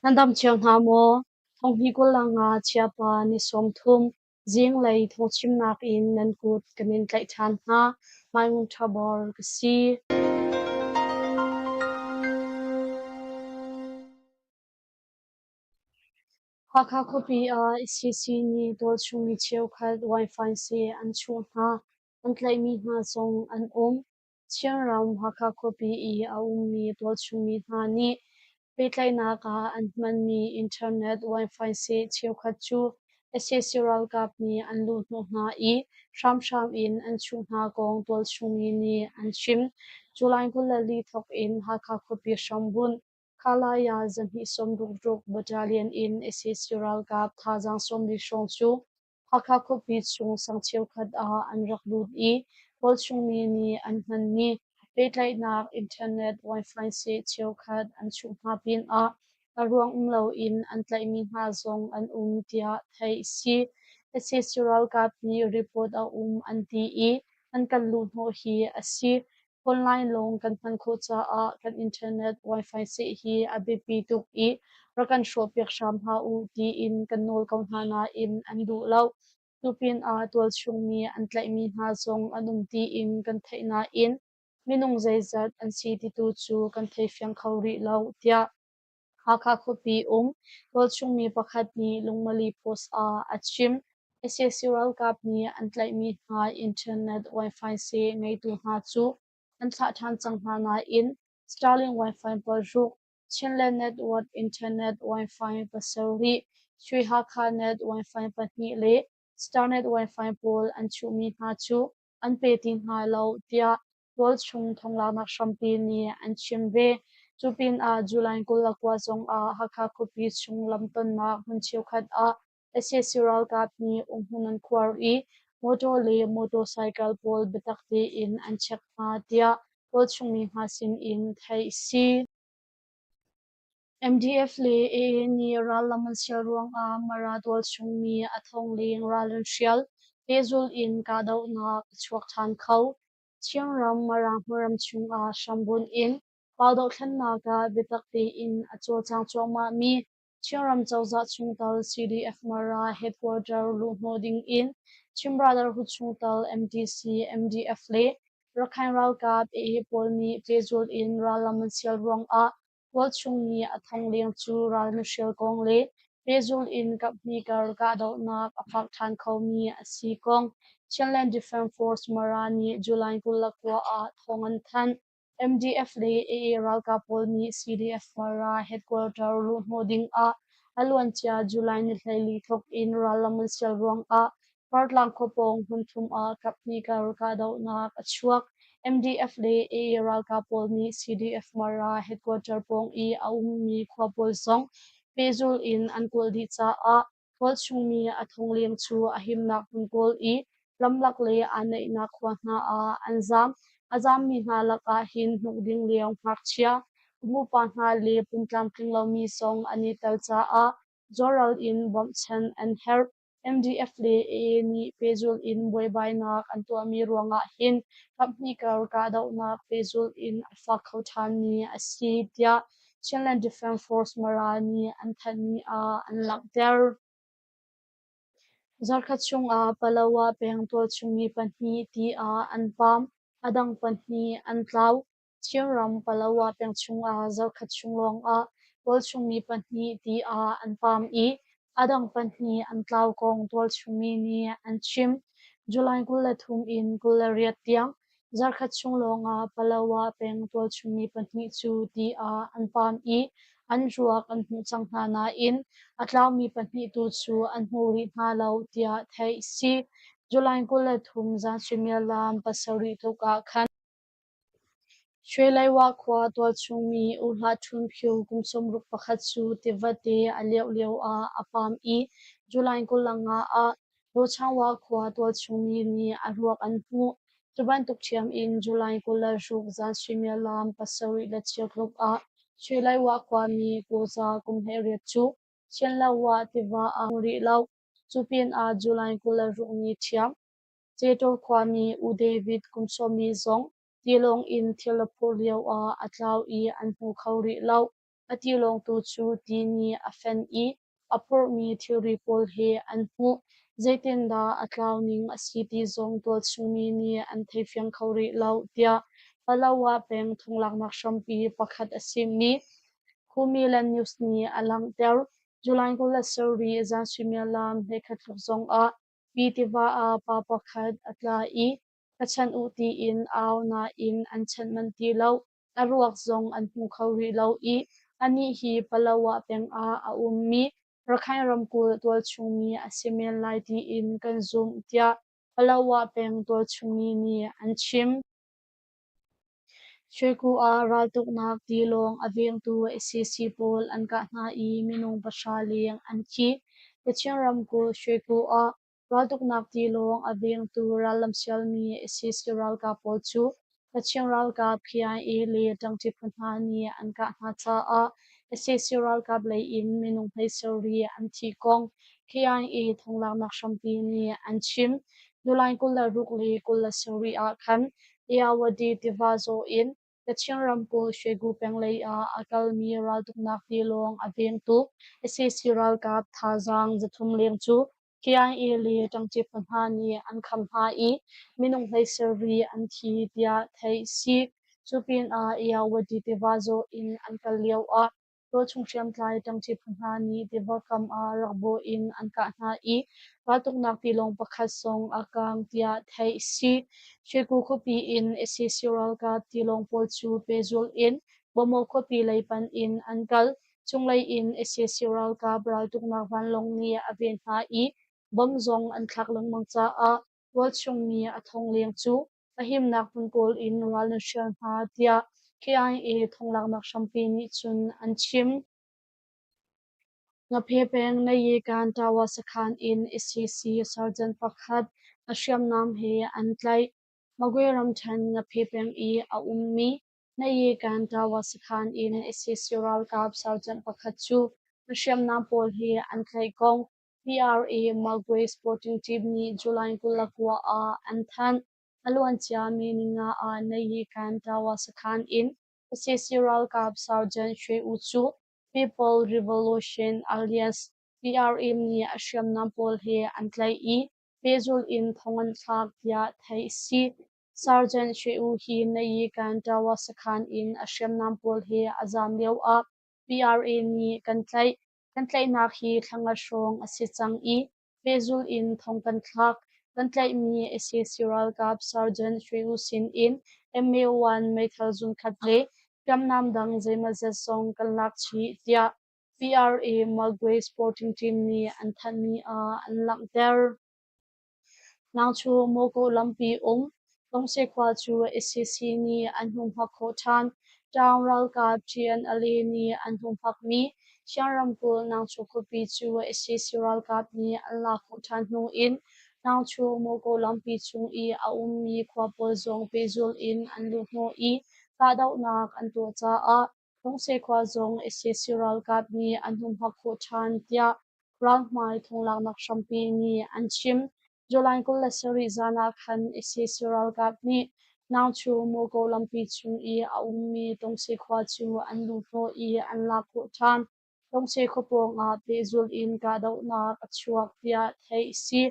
Nan dam cio hna maw? Thonghni 25 Chiapa ni 30 zinglei thawngchimnak in nan kut kan in tlaih ṭhan hna. Maimun Ṭhabor ka si. Hakha khuapi ah ICC nih tualchung mi cheukhat Wi-Fi seh an chuh hna. An tlaihmi hna zong an um. Chinram Hakha khuapi i a ummi tualchungmi hna nih pehtlaihnak ah an hmanmi internet Wi-Fi seh cheukhat cu sac ralkap nih an luhhnawh hna i hramhram in an chuh hna kong tualchungmi nih an chim. July 24 thawk in Hakha khuapi hrambunh Khalaya 266 Battalion in sac ralkap thazaang 40 hrawng cu Hakha khuapi chung sang cheukhat ah an rak lut i tualchungmi nih an hmanmi pehtlaihnak internet Wi-Fi seh cheukhat an chuh hna pinah a ruang um loin an tlaihmi hna zong an um tiah theih a si. Sac ralkap nih report a um an ti i an kan luhhnawh hi a si. Online lawng kan hman khawh caah kan internet Wi-Fi seh hi a biapi tuk i rak kan hrawhpiak hram hlah u tiin kan nawl ko hna nain an duh lo. Cupinah tualchungmi an tlaihmi hna zong an um tiin kan theih nain minung zeizat an si ti tu cu kan thei fiang kho rih lo, tiah Hakha khuapi um tualchungmi pakhat nih Lungmali Post ah a chim. Sac ralkap nih an tlaihmi hna internet Wi-Fi seh ngeitu hna cu an thlah ṭhan cang hna nain Starlink Wi-Fi 6, Chinland Network Internet Wi-Fi 7, Sui Hakha Net Wi-Fi 2 le Starnet Wi-Fi pawl an chuhmi hna cu an pe ti hna lo, tiah tualchung thonglaknak hrampi nih an chim ve. Cu pinah July 29 zongah Hakha khuapi chung lamtonnak hmun cheukhat ah sac ralkap nih umhmun an khuar i motor le motorcycle pawl biatak tein an check hna tiah tualchungmi hna sinin theih a si. MDF le AA nih rallam an sial ruangah Mara tualchung mi a thong leng ral an hrial. Pehzulh in kahdohnak a chuak ṭhan kho. Chinram Mara hmunram chungah hrambunh in pau dohthlennak ah biatak tein a cawlcang cuahmahmi Chinram cozah chungtel CDF Mara headquarter luhhnawh ding in Chin Brotherhood chungtel MTC, MDF le Rakhine ralkap AA pawl nih pehzulh in rallam an sial ruangah tualchung mi a thong leng cu ral mihrial kong le pehzulh in kaphnih kar kahdohnak a fak ṭhan khomi a si kong Chinland Defense Force Mara nih July 29 ah thawng an thanh. MDF le AA ralkap pawl nih CDF Mara headquarter luhhnawh ding ah a luancia July ni 14 thawk in rallam an sial ruangah Partlang khua pawng hmunthum ah kaphnih kar kahdohnak a chuak. MDF le AA ralkap pawl nih CDF Mara headquarter pawng i a ummi khua pawl zong pehzulh in an kawl dih caah tualchungmi a thong leng cu a himnak hmun kawl i ramlak le aa naihnak khua hna ah an zaam. A zaammi hna lakah hin hnukding lio ngakchia, kum upa hna le pumtlamtling lomi zong an i tel caah Zawral in bawmhchanh an herh. MDF le AA nih pehzulh in buaibainak an tuahmi ruangah hin kaphnih kar kahdohnak pehzulh in a fak kho ṭhanmi a si, tiah Chinland Defense Force Mara nih an thanhmi ah an langhter. Zarkhat chungah Palawa peng tualchungmi pahnih ti ah an paam, a dang pahnih an tlau. Chinram Palawa peng chungah zarkhat chung lawngah tualchungmi pahnih ti ah an paam i a dang pahnih an tlau kong tualchungmi nih an chim. July 23 in 28 tiang zarkhat chung lawngah Palawa peng tualchungmi pahnih cu ti ah an paam i an ruak an hmuh cang hna nain a tlaumi pahnih tu cu an hmu rih hna lo tiah theih a si. July 23 zan suimilam 7 tluk ah khan Shwelaywa khua tualchungmi U Hlah Htun Phyo kum 61 cu tivate a lioh lioah a paam i July 25 ah Rochangwa khua tualchungmi nih a ruak an hmuh. Cu bantuk ṭhiam in July 26 zan suimilam 7:15 tluk ah Shwelaywa khuami Kawza kum 18 cu Chinlawa tiva ah hmu rih lo. Cu pinah July 26 ni ṭhiam Cetaw khuami U David kum 40 zong tilawng in thil a phurh lioah a tlau i an hmu kho rih lo. A tilawng tu cu ti nih a fenh i a phorhmi thilri pawl he an hmuh. Zeitindah a tlau ning a si ti zong tualchungmi nih an theifiang kho rih lo, tiah Palawa peng thonglaknak hrampi pakhat a simi Khumiland News nih a langhter. July 27 zan suimilam 11 tluk zongah Pi tiva ah pa pakhat a tla i ka chanh u tiin au nain an chanh manh ti lo. A ruak zong an hmu kho rih lo i anih hi Palawa peng ah a ummi Rakhine ramkulh tualchungmi a si men lai tiin kan zumh, tiah Palawa peng tualchungmi nih an chim. Shweku ah raltuknak tilawng a vengtu sac pawl an kah hna i minung 0 leng an thi. Kachin ramkulh Shweku ah raltuknak tilawng a vengtu rallam sialmi sac ralkap pawl cu Kachin ralkap KIA le ṭangṭi phu hna nih an kah hna caah sac ralkap lei in minung 17 an thi kong KIA thonglaknak hrampi nih an chim. July 26 le 27 ah khan Ayeyarwady tiva zawh in Kachin ramkulh Shwegu peng lei ah a kalmi raltuknak tilawng a vengtu sac ralkap thazaang 300 leng cu KIA le ṭangṭi phu hna nih an kham hna i minung 17 an thi tiah theih a si. Cu pinah Ayeyarwady tiva zawh in an kal lioah Tualchung hriamtlai ṭangṭi phu hna nih tiva kam ah rak bawh in an kah hna i raltuknak tilawng pakhat zong a kaang tiah theih a si. Shweku khuapi in sac ralkap tilawng pawl cu pehzulh in Bawmaw khuapi lei panh in an kal. Cunglei in sac ralkap raltuknak vanlawng nih a ven hna i bom zong an thlak lengmang caah tualchungmi a thong leng cu a himnak hmun kawl in ral an hrial hna tiah KIA thonglaknak hrampi nih cun an chim. Ngaphe peng Nayikan Tower sakhan in sac sergeant pakhat a hriamnam he an tlaih. Magwe ramṭhen Ngaphe peng i a ummi Nayikan Tower sakhan in sac ralkap sergeant pakhat cu a hriamnam pawl he an tlaih kong PRA Magwe Sporting Team nih July 29 ah an thanh. A luancia mi ninga ah Nayikan Tower sakhan in sac ralkap Sergeant Shwe Oo cu People Revolution Alliance PRA nih a hriamnam pawl he an tlaih i pehzulh in thong an thlak tiah theih a si. Sergeant Shwe Oo hi Nayikan Tower sakhan in a hriamnam pawl he a zaam lioah PRA nih kan tlaih. Kan tlaihnak hi thla nga hrawng a si cang i pehzulh in thong kan thlak. Kan tlaihmi sac ralkap Sergeant Shwe Oo sin in MA-1 meithal zunkhat le hriamnam dang zeimawzat zong kan lak chih, tiah PRA Magwe Sporting Team nih an thanhmi ah an langhter. Nangchu Mawkaw lampi um Tongse khua cu sac nih an humhak khawh ṭhan. Ṭaung ralkap TNLA nih an humhakmi Siang ramkulh Nangchu khuapi cu sac ralkap nih an lak khawh ṭhan hnu in Nangchu Mawkaw lampi chung i a ummi khua pawl zong pehzulh in an luhhnawh i kahdohnak an tuah caah Tongse khua zong sac ralkap nih an humhak khawh ṭhan, tiah ralhmai thonglaknak hrampi nih an chim. July 27 zan ah khan sac ralkap nih Naungchu Mawkaw lampi chung i a ummi Tongse khua cu an luhhnawh i an lak khawh ṭhan. Tongse khua pawng ah pehzulh in kahdohnak a chuak tiah theih a si.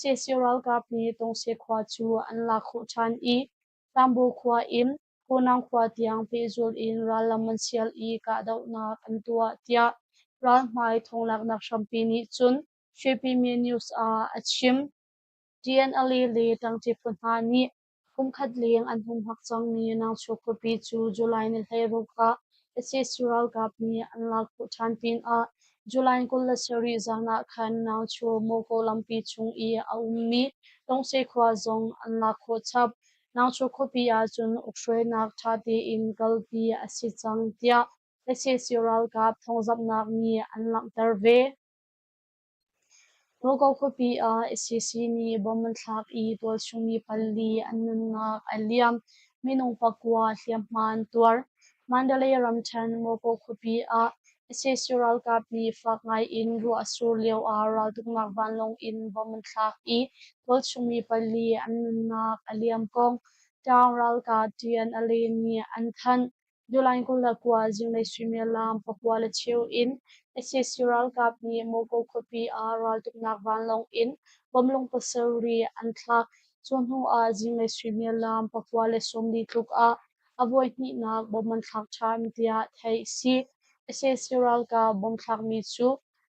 Sac ralkap nih Tongse khua cu an lak khawh ṭhan i Tambo khua in Hunang khua tiang pehzulh in rallam an sial i kahdohnak an tuah, tiah ralhmai thonglaknak hrampi nih cun Shwepimi News ah a chim. TNLA le ṭangṭi phu hna nih kumkhat leng an humhak cangmi Nangchu khuapi cu July ni 16 ah sac ralkap nih an lak khawh ṭhan pinah July 27 zan ah khan Nangchu Mawkaw lampi chung i a ummi Tongse khua zong an lak khawh chap. Nangchu khuapi ahcun ukhruainak ṭha tein kalpi a si cang tiah sac ralkap thawngzamhnak nih an langhter ve. Mawkaw khuapi ah sac nih bomb an thlak i tualchungmi pali an nunnak a liam, minung 9 hliamhma an tuar. Mandalay ramṭhen Mawkaw khuapi ah sac ralkap nih fak ngaiin ruah a sur lioah raltuknak vanlawng in bomb an thlak i tualchungmi pali an nunnak a liam kong Ṭaung ralkap TNLA nih an thanh. July 29 zinglei suimilam 9:15 in sac ralkap nih Moko khuapi ah raltuknak vanlawng in bomlung pasarih an thlak. Cu hnu ah zinglei suimilam 9:40 tluk ah a voihnihnak bom an thlak ṭhan tiah theih a si. Sac ralkap bom thlakmi cu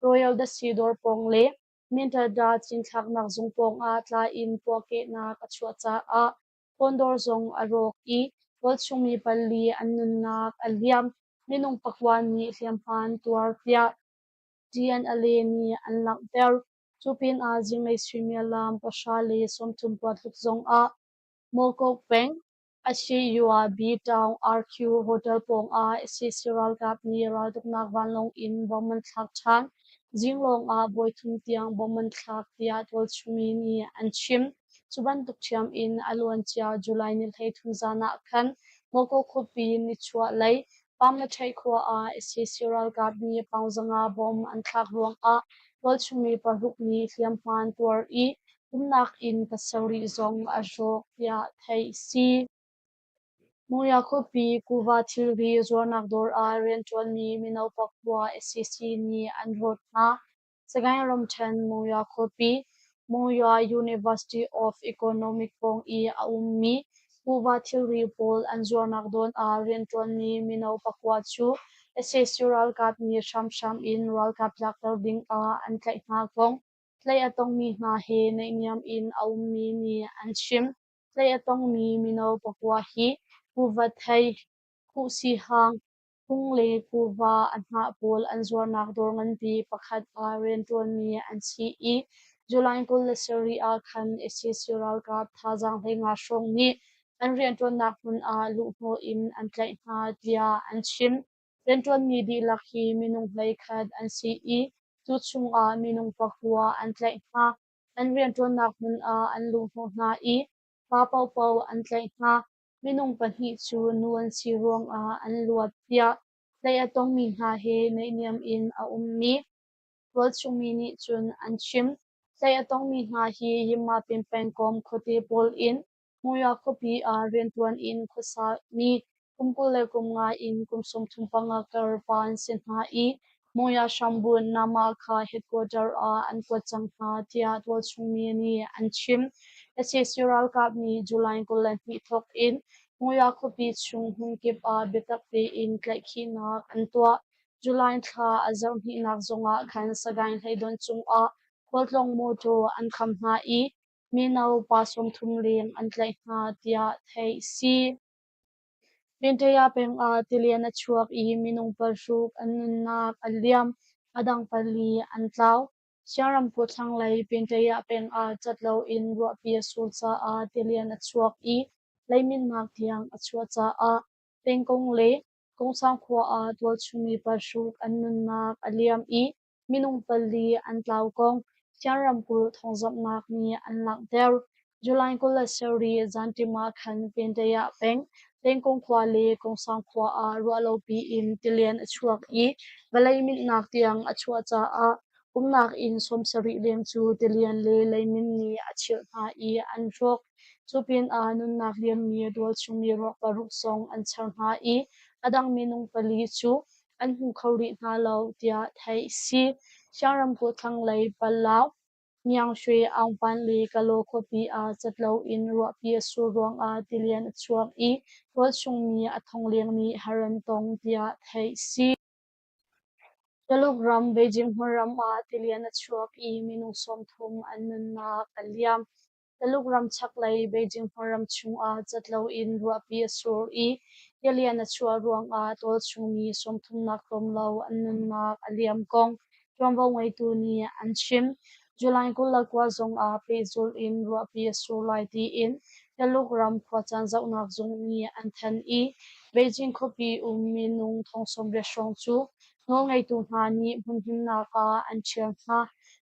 Royal Datsi dawr pawng le Mintada cinthlaknak zung pawngah tla in puahkehnak a chuah caah Phone zong a rawk i tualchungmi pali an nunnak a liam. Minung pakua nih hliamhma an tuar tiah TNLA nih an langhter. Cu pinah zinglei suimilam 10:30 tluk zongah Mokok peng Ashiua B-Town RQ Hotel pawngah sac ralkap nih raltuknak vanlawng in bomb an thlak ṭhan. Zinglawng ah voithum tiang bomb an thlak tiah tualchungmi nih an chim. Cu bantuk ṭhiam in a luancia July ni 33 zan ah khan Moko khuapi nichuahlei Pamlaṭheih khua ah sac ralkap nih paungzanga bomb an thlak ruangah tualchungmi paruk nih hliamhma an tuar i umnak inn pasarih zong a rawk tiah theih a si. Monywa khuapi kuva thilri zuarnak dawr ah rianṭuanmi mino pakua sac nih an rawt hna. Sagaing ramṭhen Monywa khuapi Monywa University of Economic pawng i a ummi kuva thilri pawl an zuarnak dawn ah rianṭuanmi mino pakua cu sac ralkap nih hramhram in ralkap tlakter ding ah an tlaih hna kong tlaih a tongmi hna he naihniam in a ummi nih an chim. Tlaih a tongmi mino pakua hi kuva thei, khuhsihang, phung le kuva a hnah pawl an zuarnak dawr nganpi pakhat ah rianṭuanmi an si i July 27 ah khan sac ralkap thazaang 15 hrawng nih an rianṭuannak hmun ah luhhnawh in an tlaih hna tiah an chim. Rianṭuanmi dihlak hi minung 11 an si i cu chungah minung pakua an tlaih hna. An rianṭuannak hmun ah an luhhnawh hna i pa paohpaoh an tlaih hna. Minung pahnih cu nu an si ruangah an luat tiah tlaih a tongmi hna he naihniam in a ummi tualchungmi nih cun an chim. Tlaih a tongmi hna hi Yinmapin pengkomh khuate pawl in Monywa khuapi ah rianṭuan in khuasami kum 25 in kum 35 kar pa an si hna i Monywa hrambunh Namakha headquarter ah an kuat cang hna tiah tualchungmi nih an chim. Sac ralkap nih July 22 thawk in Monywa khuapi chung hmunkip ah biatak tein tlaihkhihnak an tuah. July thla a zarh hnihnak zongah khan Sagaing hleidonh cungah khualtlawng mawṭaw an kham hna i mino pa 30 leng an tlaih hna tiah theih a si. Pintaya peng ah tilian a chuak i minung paruk an nunnak a liam, a dang pali an tlau. Siangramkulh thlanglei Pintaya peng ah cat loin ruahpi a sur caah tilian a chuak i leiminnak tiang a chuah caah pengkung le Kungsang khua ah tualchungmi paruk an nunnak a liam i minung pali an tlau kong Chin ramkulh thawngzamhnak nih an langhter. July 27 zanṭim ah khan Pentayah peng, Tengkung khua le Kungsang khua ah ruahlopi in tilian a chuak i vawlei minhnak tiang a chuah caah umnak inn 70 leng cu tilian le leimin nih a chilh hna i an rawk. Cu pinah nunnak liammi tualchungmi ruak paruk zong an char hna i a dang minung pali cu an hmu kho rih hna lo tiah theih a si. Siang ramkulh thlanglei Palau, Ngiangshwe, Aungpan le Kalaw khuapi ah cat loin ruahpi a sur ruangah tilian a chuak i tualchungmi a thong leng nih har an tong tiah theih a si. Tuluk ram Beijing hmunram ah tilian a chuak i minung 30 an nunnak a liam. Tuluk ram chaklei Beijing hmunram chungah cat loin ruahpi a sur i tilian a chuah ruangah tualchungmi 30 tlawm lo an nunnak a liam kong ṭuanvo ngeitu nih an chim. July 29 zongah pehzulh in ruahpi a sur lai tiin Tuluk ram khuacaan zohnak zung nih an thanh i Beijing khuapi um minung 80,000 hrawng cu nawlngeitu hna nih hmunhimnak ah an ṭhial hna.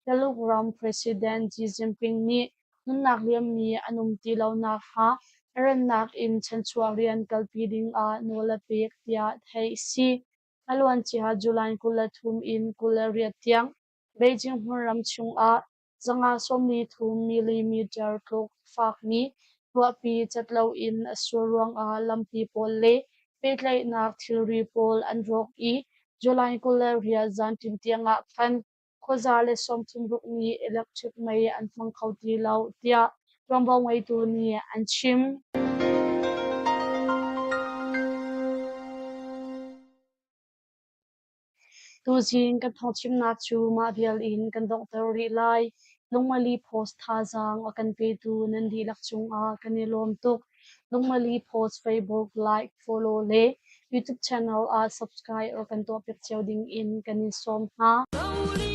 Tuluk ram President Xi Jinping nih nunnak liammi an um ti lo nakhnga a rannak in chanchuah rian kalpi dingah nawl a pek tiah theih a si. A luancia July 23 in 28 tiang Beijing hmunram chungah 143 millimeter tluk fakmi ruahpi cat loin a sur ruangah lampi pawl le Pehtlaihnak thilri pawl an rawk i July 28 zanṭim tiangah khan khuaza le 36 nih electric mei an hmang kho ti lo, tiah ṭuanvo ngeitu nih an chim. Tuzing kan thawngchimnak cu mah vial in kan donghter rih lai. Lungmali Post thazaang a kan petu nan dihlak cungah kan i lawm tuk. Lungmali Post Facebook like, follow le YouTube channel ah subscribe or kan tuahpiak cio ding in kan in sawm hna.